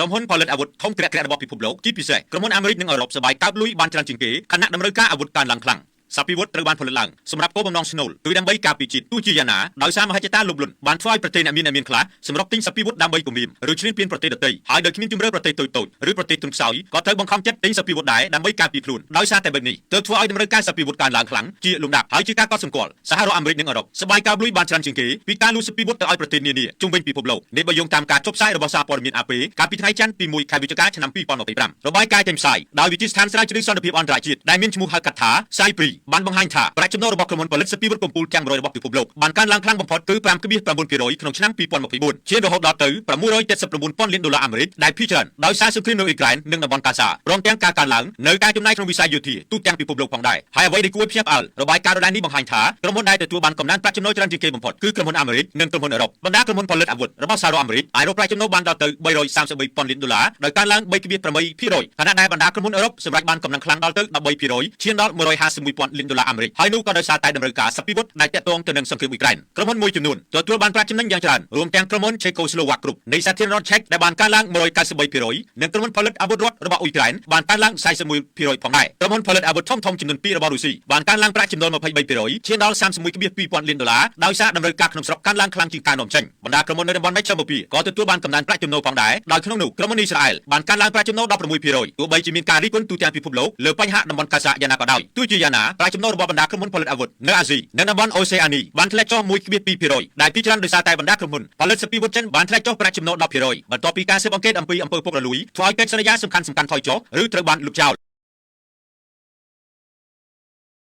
ក្រុមហ៊ុនផលិតអាវុធធំគ្រាក់ៗរបស់ពិភពលោកជាពិសេសក្រុមហ៊ុនអាមេរិកនិងអឺរ៉ុបសប្បាយកើបលុយបានច្រើនជាងគេខណៈតម្រូវការអាវុធកើនឡើងខ្លាំងសព្វាវុធត្រូវបានផលិតឡើងសម្រាប់គោលបំណងស្នូលគឺដើម្បីការពារជាតិទោះជាយ៉ាងណាដោយសារមហិច្ឆតាលោភលន់បានធ្វើឲ្យប្រទេសអ្នកមានអ្នកមានខ្លះសម្រុកទិញសព្វាវុធដើម្បីគំរាមឬឈ្លានពានប្រទេសដទៃហើយដោយគ្មានជម្រើសប្រទេសតូចៗឬប្រទេសទុនខ្សោយក៏ត្រូវបង្ខំចិត្តទិញសព្វាវុធដែរដើម្បីការពារខ្លួនដោយសារតែបែបនេះទើបធ្វើឲ្យតម្រូវការសព្វាវុធកើនឡើងខ្លាំងជាលំដាប់ហើយជាការកត់សម្គាល់សហរដ្ឋអាមេរិកនិងអឺរ៉ុបសប្បាយកើបលុយបានច្រើនជាងគេពីការលក់សព្វាវុធទៅឲ្យប្រទេសនានាជុំវិញពិភពលោកនេះបើយោងតាមការចុះផ្សាយរបស់សារព័ត៌មាន AP កាលពីថ្ងៃច័ន្ទទី1ខែវិច្ឆិកាឆ្នាំ2025របាយការណ៍ចេញផ្សាយដោយវិទ្យាស្ថានស្រាវជ្រាវសន្តិភាពអន្តរជាតិដែលមានឈ្មោះហៅកាត់ថា SIPRI បានបង្ហាញថាប្រាក់ចំណូលរបស់ក្រុមហ៊ុនផលិតសព្វាវុធកំពូលទាំង100របស់ពិភពលោកបានកើនឡើងខ្លាំងបំផុតគឺ5.9%ក្នុងឆ្នាំ2024ឈានរហូតដល់ទៅ679ពាន់លានដុល្លារអាមេរិកដែលភាគច្រើនដោយសារសង្គ្រាមនៅអ៊ុយក្រែននិងតំបន់កាសាព្រមទាំងការកើនឡើងនៅការចំណាយក្នុងវិស័យយោធាទូទាំងពិភពលោកផងដែរហើយអ្វីដែលគួរឲ្យភ្ញាក់ផ្អើលរបាយការណ៍ដដែលនេះបង្ហាញថាក្រុមហ៊ុនដែលទទួលបានកំណើនប្រាក់ចំណូលច្រើនជាងគេបំផុតគឺក្រុមហ៊ុនអាមេរិកនិងក្រុមហ៊ុនអឺរ៉ុបបណ្ដាក្រុមហ៊ុនផលិតអាវុធរបស់សហរដ្ឋអាមេរិកអាចរកប្រាក់ចំណូលបានដល់ទៅ333ពាន់លានដុល្លារដោយកើនឡើង3.8%ខណៈដែលបណ្ដាក្រុមហ៊ុនអឺរ៉ុបសម្រេចបានកំណើនខ្លាំងដល់ទៅ13%ឈានដល់151ពាន់លានដុល្លារអាមេរិកហើយនោះក៏ដោយសារតែតម្រូវការសព្វាវុធដែលទាក់ទងទៅនឹងសង្គ្រាមអ៊ុយក្រែនក្រុមហ៊ុនមួយចំនួនទទួលបានប្រាក់ចំណេញយ៉ាងច្រើនរួមទាំងក្រុមហ៊ុន Czechoslovak Group នៃសាធារណរដ្ឋឆែកដែលបានកើនឡើង193%និងក្រុមហ៊ុនផលិតអាវុធរដ្ឋរបស់អ៊ុយក្រែនបានកើនឡើង41%ផងដែរក្រុមហ៊ុនផលិតអាវុធធំៗចំនួន2របស់រុស្ស៊ីបានកើនឡើងប្រាក់ចំណូល23%ឈានដល់31.2ពាន់លានដុល្លារដោយសារតម្រូវការក្នុងស្រុកកើនឡើងខ្លាំងជាងការនាំចេញបណ្ដាក្រុមហ៊ុននៅតំបន់មជ្ឈមបូព៌ាក៏ទទួលបានកំណើនប្រាក់ចំណូលផងដែរដោយក្នុងនោះក្រុមហ៊ុនអ៊ីស្រាអែលបានកើនឡើងប្រាក់ចំណូល16%ទោះបីជាមានការរិះគន់ទូទាំងពិភពលោកលើបញ្ហាតំបន់កាសាយ៉ាងណាក៏ដោយទោះជាយ៉ាងណាប្រាក់ចំណូលរបស់បណ្ដាក្រុមហ៊ុនផលិតអាវុធនៅអាស៊ីនិងតំបន់អូសេអានីបានធ្លាក់ចុះ1.2%ដែលភាគច្រើនដោយសារតែបណ្ដាក្រុមហ៊ុនផលិតសព្វាវុធចិនបានធ្លាក់ចុះប្រាក់ចំណូល10%បន្ទាប់ពីការស៊ើបអង្កេតអំពីអំពើពុករលួយធ្វើឲ្យកិច្ចសន្យាសំខាន់ៗថយចុះឬត្រូវបានលុបចោល។